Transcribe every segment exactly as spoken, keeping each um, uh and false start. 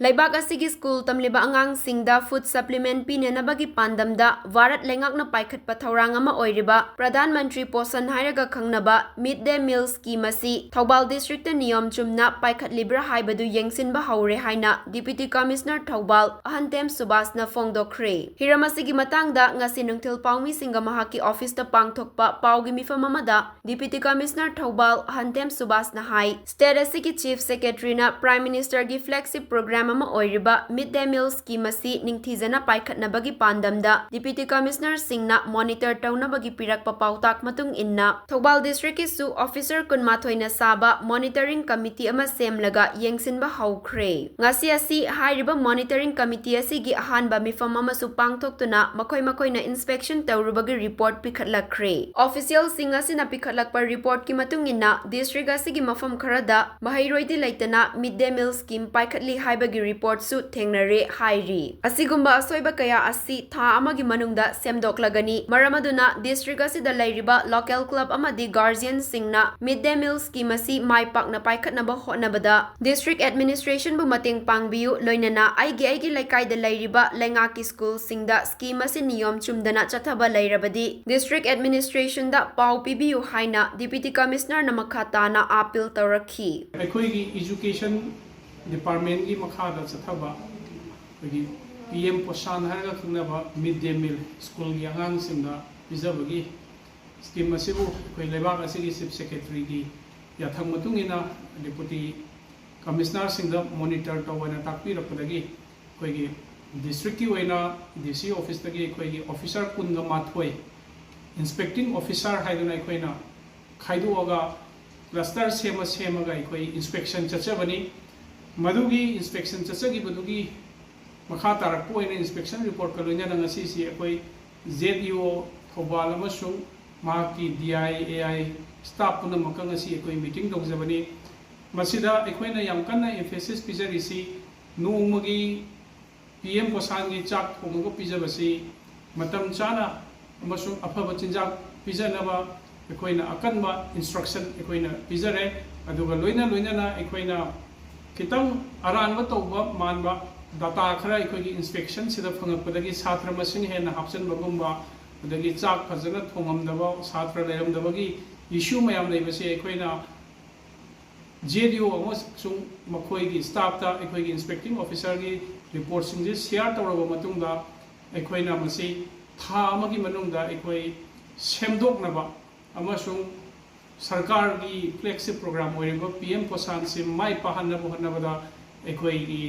ꯂꯩꯕꯥꯛ ꯑꯁꯤꯒꯤ ꯁ꯭ꯀꯨꯜ ꯇꯝꯂꯤꯕ ꯑꯉꯥꯡꯁꯤꯡꯗ ꯐꯨꯗ ꯁꯄ꯭ꯂꯤꯃꯦꯟꯠ ꯄꯤꯅꯅꯕꯒꯤ ꯄꯥꯟꯗꯝꯗ ꯚꯥꯔꯠ ꯂꯩꯉꯥꯛꯅ ꯄꯥꯏꯈꯠꯄ ꯊꯧꯔꯥꯡ ꯑꯃ ꯑꯣꯏꯔꯤꯕ ꯄ꯭ꯔꯙꯥꯟ ꯃꯟꯇ꯭ꯔꯤ ꯄꯣꯁꯟ ꯍꯥꯏꯔꯒ ꯈꯪꯅꯕ ꯃꯤꯗ ꯗꯦ ꯃꯤꯜ ꯁ꯭ꯀꯤꯝ ꯑꯁꯤ ꯊꯧꯕꯥꯜ ꯗꯤꯁꯇ꯭ꯔꯤꯛꯇ ꯅꯤꯌꯣꯝ ꯆꯨꯝꯅ ꯄꯥꯏꯈꯠꯂꯤꯕ꯭ꯔꯥ ꯍꯥꯏꯕꯗꯨ ꯌꯦꯡꯁꯤꯟꯕ ꯍꯧꯔꯦ ꯍꯥꯏꯅ ꯗꯤꯄ꯭ꯌꯨꯇꯤ ꯀꯃꯤꯁꯅꯔ ꯊꯧꯕꯥꯜ ꯑꯍꯟꯇꯦꯝ ꯁꯨꯕꯥꯁꯅ ꯐꯣꯡꯗꯣꯛꯈ꯭ꯔꯦ꯫ ꯍꯤꯔꯝ ꯑꯁꯤꯒꯤ ꯃꯇꯥꯡꯗ ꯉꯁꯤ ꯅꯨꯡꯊꯤꯜ ꯄꯥꯎꯃꯤꯁꯤꯡꯒ ꯃꯍꯥꯛꯀꯤ ꯑꯣꯐꯤꯁꯇ ꯄꯥꯡꯊꯣꯛꯄ ꯄꯥꯎꯒꯤ ꯃꯤꯐꯝ ꯑꯃꯗ ꯗꯤꯄ꯭ꯌꯨꯇꯤ ꯀꯃꯤꯁꯅꯔ ꯊꯧꯕꯥꯜ ꯑꯍꯟꯇꯦꯝ ꯁꯨꯕꯥꯁꯅ ꯍꯥꯏ, ꯁ꯭ꯇꯦꯠ ꯑꯁꯤꯒꯤ ꯆꯤꯐ ꯁꯦꯀ꯭ꯔꯦꯇꯔꯤꯅ ꯄ꯭ꯔꯥꯏꯝ ꯃꯤꯅꯤꯁꯇꯔꯒꯤ ꯐ꯭ꯂꯦꯒꯁꯤꯞ ꯄ꯭ꯔꯣꯒ꯭ꯔꯥꯝ ꯑꯃ ꯑꯣꯏꯔꯤꯕ ꯃꯤꯗ ꯗꯦ ꯃꯤꯜ ꯁ꯭ꯀꯤꯝ ꯑꯁꯤ ꯅꯤꯡꯊꯤꯖꯅ ꯄꯥꯏꯈꯠꯅꯕꯒꯤ ꯄꯥꯟꯗꯝꯗ ꯗꯤꯄ꯭ꯌꯨꯇꯤ ꯀꯃꯤꯁꯅꯔꯁꯤꯡꯅ ꯃꯣꯅꯤꯇꯔ ꯇꯧꯅꯕꯒꯤ ꯄꯤꯔꯛꯄ ꯄꯥꯎꯇꯥꯛ ꯃꯇꯨꯡ ꯏꯟꯅ ꯊꯧꯕꯥꯜ ꯗꯤꯁꯇ꯭ꯔꯤꯛꯀꯤꯁꯨ ꯑꯣꯐꯤꯁꯔ ꯀꯨꯟꯃꯥꯊꯣꯏꯅ ꯁꯥꯕ ꯃꯣꯅꯤꯇꯔꯤꯡ ꯀꯃꯤꯇꯤ ꯑꯃ ꯁꯦꯝꯂꯒ ꯌꯦꯡꯁꯤꯟꯕ ꯍꯧꯈ꯭ꯔꯦ꯫ ꯉꯁꯤ ꯑꯁꯤ ꯍꯥꯏꯔꯤꯕ ꯃꯣꯅꯤꯇꯔꯤꯡ ꯀꯃꯤꯇꯤ ꯑꯁꯤꯒꯤ ꯑꯍꯥꯟꯕ ꯃꯤꯐꯝ ꯑꯃꯁꯨ ꯄꯥꯡꯊꯣꯛꯇꯨꯅ ꯃꯈꯣꯏ ꯃꯈꯣꯏꯅ ꯏꯟꯁꯄꯦꯛꯁꯟ ꯇꯧꯔꯨꯕꯒꯤ ꯔꯤꯄꯣꯔꯠ ꯄꯤꯈꯠꯂꯛꯈ꯭ꯔꯦ꯫ ꯑꯣꯐꯤꯁꯤꯌꯦꯜꯁꯤꯡ ꯑꯁꯤꯅ ꯄꯤꯈꯠꯂꯛꯄ ꯔꯤꯄꯣꯔꯠꯀꯤ ꯃꯇꯨꯡ ꯏꯟꯅ ꯗꯤꯁꯇ꯭ꯔꯤꯛ ꯑꯁꯤꯒꯤ ꯃꯐꯝ ꯈꯔꯗ ꯃꯍꯩꯔꯣꯏꯗꯤ ꯂꯩꯇꯅ ꯃꯤꯗ ꯗꯦ ꯃꯤꯜ ꯁ꯭ꯀꯤꯝ ꯄꯥꯏꯈꯠꯂꯤ ꯍꯥꯏꯕꯒꯤ ꯔꯤꯄꯣꯔꯠꯁꯨ ꯊꯦꯡꯅꯔꯦ ꯍꯥꯏꯔꯤ꯫ ꯑꯁꯤꯒꯨꯝꯕ ꯑꯁꯣꯏꯕ ꯀꯌꯥ ꯑꯁꯤ ꯊꯥ ꯑꯃꯒꯤ ꯃꯅꯨꯡꯗ ꯁꯦꯝꯗꯣꯛꯂꯒꯅꯤ꯫ ꯃꯔꯝ ꯑꯗꯨꯅ ꯗꯤꯁꯇ꯭ꯔꯤꯛ ꯑꯁꯤꯗ ꯂꯩꯔꯤꯕ ꯂꯣꯀꯦꯜ ꯀ꯭ꯂꯕ ꯑꯃꯗꯤ ꯒꯥꯔꯖꯤꯌꯟꯁꯤꯡꯅ ꯃꯤꯗ ꯗꯦ ꯃꯤꯜ ꯁ꯭ꯀꯤꯝ ꯑꯁꯤ ꯃꯥꯏ ꯄꯥꯛꯅ ꯄꯥꯏꯈꯠꯅꯕ ꯍꯣꯠꯅꯕꯗ ꯗꯤꯁꯇ꯭ꯔꯤꯛ ꯑꯦꯗꯃꯤꯅꯤꯁꯇ꯭ꯔꯦꯁꯟꯕꯨ ꯃꯇꯦꯡ ꯄꯥꯡꯕꯤꯌꯨ, ꯂꯣꯏꯅꯅ ꯑꯩꯒꯤ ꯑꯩꯒꯤ ꯂꯩꯀꯥꯏꯗ ꯂꯩꯔꯤꯕ ꯂꯩꯉꯥꯛꯀꯤ ꯁ꯭ꯀꯨꯜꯁꯤꯡꯗ ꯁ꯭ꯀꯤꯝ ꯑꯁꯤ ꯅꯤꯌꯣꯝ ꯆꯨꯝꯗꯅ ꯆꯠꯊꯕ ꯂꯩꯔꯕꯗꯤ ꯗꯤꯁꯇ꯭ꯔꯤꯛ ꯑꯦꯗꯃꯤꯅꯤꯁꯇ꯭ꯔꯦꯁꯟꯗ ꯄꯥꯎ ꯄꯤꯕꯤꯌꯨ ꯍꯥꯏꯅ ꯗꯤꯄ꯭ꯌꯨꯇꯤ ꯀꯃꯤꯁꯅꯔꯅ ꯃꯈꯥ ꯇꯥꯅ ꯑꯥꯄꯤꯜ ꯇꯧꯔꯛꯈꯤ꯫ ꯑꯩꯈꯣꯏꯒꯤ ꯏꯖꯨꯀꯦꯁꯟ ꯗꯤꯄꯥꯔꯠꯃꯦꯟꯒꯤ ꯃꯈꯥꯗ ꯆꯠꯊꯕ ꯑꯩꯈꯣꯏꯒꯤ ꯄꯤ ꯑꯦꯝ ꯄꯣꯁꯥꯟ ꯍꯥꯏꯔꯒ ꯈꯪꯅꯕ ꯃꯤꯗ ꯗꯦ ꯃꯤꯜ ꯁ꯭ꯀꯨꯜꯒꯤ ꯑꯉꯥꯡꯁꯤꯡꯗ ꯄꯤꯖꯕꯒꯤ ꯁ꯭ꯀꯤꯝ ꯑꯁꯤꯕꯨ ꯑꯩꯈꯣꯏ ꯂꯩꯕꯥꯛ ꯑꯁꯤꯒꯤ ꯆꯤꯐ ꯁꯦꯀ꯭ꯔꯦꯇꯔꯤꯒꯤ ꯌꯥꯊꯪ ꯃꯇꯨꯡ ꯏꯟꯅ ꯗꯤꯄ꯭ꯌꯨꯇꯤ ꯀꯃꯤꯁꯅꯔꯁꯤꯡꯗ ꯃꯣꯅꯤꯇꯔ ꯇꯧ ꯍꯥꯏꯅ ꯇꯥꯛꯄꯤꯔꯛꯄꯗꯒꯤ ꯑꯩꯈꯣꯏꯒꯤ ꯗꯤꯁꯇ꯭ꯔꯤꯛꯀꯤ ꯑꯣꯏꯅ ꯗꯤ ꯁꯤ ꯑꯣꯐꯤꯁꯇꯒꯤ ꯑꯩꯈꯣꯏꯒꯤ ꯑꯣꯐꯤꯁꯥꯔ ꯀꯨꯟꯒ ꯃꯥꯊꯣꯏ, ꯏꯟꯁꯄꯦꯛꯇꯤꯡ ꯑꯣꯐꯤꯁꯥꯔ ꯍꯥꯏꯗꯨꯅ ꯑꯩꯈꯣꯏꯅ ꯈꯥꯏꯗꯣꯛꯑꯒ ꯀ꯭ꯂꯁꯇꯔ ꯁꯦꯝꯃ ꯁꯦꯝꯃꯒ ꯑꯩꯈꯣꯏ ꯏꯟꯁꯄꯦꯛꯁꯟ ꯆꯠꯆꯕꯅꯤ꯫ ꯃꯗꯨꯒꯤ ꯏꯟꯁꯄꯦꯛꯁꯟ ꯆꯠꯆꯈꯤꯕꯗꯨꯒꯤ ꯃꯈꯥ ꯇꯥꯔꯛꯄ ꯑꯣꯏꯅ ꯏꯟꯁꯄꯦꯛꯁꯟ ꯔꯤꯄꯣꯔꯠꯀ ꯂꯣꯏꯅꯅ ꯉꯁꯤꯁꯤ ꯑꯩꯈꯣꯏ ꯖꯦꯠ ꯏ ꯑꯣ ꯊꯧꯕꯥꯜ ꯑꯃꯁꯨꯡ ꯃꯍꯥꯛꯀꯤ D I, A I staff ꯄꯨꯝꯅꯃꯛꯀ ꯉꯁꯤ ꯑꯩꯈꯣꯏ ꯃꯤꯇꯤꯡ ꯇꯧꯖꯕꯅꯤ꯫ ꯃꯁꯤꯗ ꯑꯩꯈꯣꯏꯅ ꯌꯥꯝ ꯀꯟꯅ ꯑꯦꯝꯐꯦꯁꯤꯁ ꯄꯤꯖꯔꯤꯁꯤ ꯅꯣꯡꯃꯒꯤ ꯄꯤ ꯑꯦꯝ ꯄꯣꯁꯥꯟꯒꯤ ꯆꯥꯛ ꯊꯣꯡꯉꯒ ꯄꯤꯖꯕꯁꯤ ꯃꯇꯝ ꯆꯥꯅ ꯑꯃꯁꯨꯡ ꯑꯐꯕ ꯆꯤꯟꯖꯥꯛ ꯄꯤꯖꯅꯕ ꯑꯩꯈꯣꯏꯅ ꯑꯀꯟꯕ ꯏꯟꯁꯇ꯭ꯔꯛꯁꯟ ꯑꯩꯈꯣꯏꯅ ꯄꯤꯖꯔꯦ꯫ ꯑꯗꯨꯒ ꯂꯣꯏꯅ ꯂꯣꯏꯅꯅ ꯑꯩꯈꯣꯏꯅ ꯈꯤꯇꯪ ꯑꯔꯥꯟꯕ ꯇꯧꯕ ꯃꯥꯟꯕ ꯗꯇꯥ ꯈꯔ ꯑꯩꯈꯣꯏꯒꯤ ꯏꯟꯁꯄꯦꯛꯁꯟꯁꯤꯗ ꯐꯪꯉꯛꯄꯗꯒꯤ ꯁꯥꯇ꯭ꯔ ꯃꯁꯤꯡ ꯍꯦꯟꯅ ꯍꯥꯞꯆꯤꯟꯕꯒꯨꯝꯕ, ꯑꯗꯒꯤ ꯆꯥꯛ ꯐꯖꯅ ꯊꯣꯡꯉꯝꯗꯕ ꯁꯥꯇ꯭ꯔ ꯂꯩꯔꯝꯗꯕꯒꯤ ꯏꯁꯨ ꯃꯌꯥꯝ ꯂꯩꯕꯁꯦ ꯑꯩꯈꯣꯏꯅ ꯖꯦ ꯗꯤ ꯑꯣ ꯑꯃꯁꯨꯡ ꯃꯈꯣꯏꯒꯤ ꯁ꯭ꯇꯥꯐꯇ ꯑꯩꯈꯣꯏꯒꯤ ꯏꯟꯁꯄꯦꯛꯇꯤꯡ ꯑꯣꯐꯤꯁꯔꯒꯤ ꯔꯤꯄꯣꯔꯠꯁꯤꯡꯁꯦ ꯁꯤꯌꯥꯔ ꯇꯧꯔꯕ ꯃꯇꯨꯡꯗ ꯑꯩꯈꯣꯏꯅ ꯃꯁꯤ ꯊꯥ ꯑꯃꯒꯤ ꯃꯅꯨꯡꯗ ꯑꯩꯈꯣꯏ ꯁꯦꯝꯗꯣꯛꯅꯕ ꯑꯃꯁꯨꯡ ꯁꯔꯀꯥꯔꯒꯤ ꯐ꯭ꯂꯦꯒꯁꯤꯞ ꯄ꯭ꯔꯣꯒ꯭ꯔꯥꯝ ꯑꯣꯏꯔꯤꯕ ꯄꯤ ꯑꯦꯝ ꯄꯣꯁꯥꯟꯁꯤ ꯃꯥꯏ ꯄꯥꯛꯍꯟꯅꯕ ꯍꯣꯠꯅꯕꯗ ꯑꯩꯈꯣꯏꯒꯤ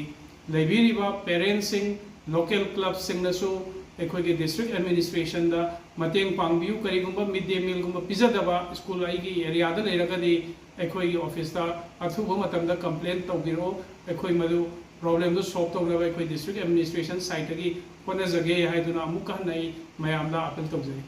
ꯂꯩꯕꯤꯔꯤꯕ ꯄꯦꯔꯦꯟꯁꯁꯤꯡ, ꯂꯣꯀꯦꯜ ꯀ꯭ꯂꯕꯁꯤꯡꯅꯁꯨ ꯑꯩꯈꯣꯏꯒꯤ ꯗꯤꯁꯇ꯭ꯔꯤꯛ ꯑꯦꯗꯃꯤꯅꯤꯁꯇ꯭ꯔꯦꯁꯟꯗ ꯃꯇꯦꯡ ꯄꯥꯡꯕꯤꯌꯨ꯫ ꯀꯔꯤꯒꯨꯝꯕ ꯃꯤꯗ ꯗꯦ ꯃꯤꯜꯒꯨꯝꯕ ꯄꯤꯖꯗꯕ ꯁ꯭ꯀꯨꯜ ꯑꯩꯒꯤ ꯑꯦꯔꯤꯌꯥꯗ ꯂꯩꯔꯒꯗꯤ ꯑꯩꯈꯣꯏꯒꯤ ꯑꯣꯐꯤꯁꯇ ꯑꯊꯨꯕ ꯃꯇꯝꯗ ꯀꯝꯄ꯭ꯂꯦꯟ ꯇꯧꯕꯤꯔꯛꯎ꯫ ꯑꯩꯈꯣꯏ ꯃꯗꯨ ꯄ꯭ꯔꯣꯕ꯭ꯂꯦꯝꯗꯨ ꯁꯣꯜꯕ ꯇꯧꯅꯕ ꯑꯩꯈꯣꯏ ꯗꯤꯁꯇ꯭ꯔꯤꯛ ꯑꯦꯗꯃꯤꯅꯤꯁꯇ꯭ꯔꯦꯁꯟ ꯁꯥꯏꯠꯇꯒꯤ ꯍꯣꯠꯅꯖꯒꯦ ꯍꯥꯏꯗꯨꯅ ꯑꯃꯨꯛꯀ ꯍꯟꯅ ꯑꯩ ꯃꯌꯥꯝꯗ ꯑꯥꯄꯤꯜ ꯇꯧꯖꯔꯤ꯫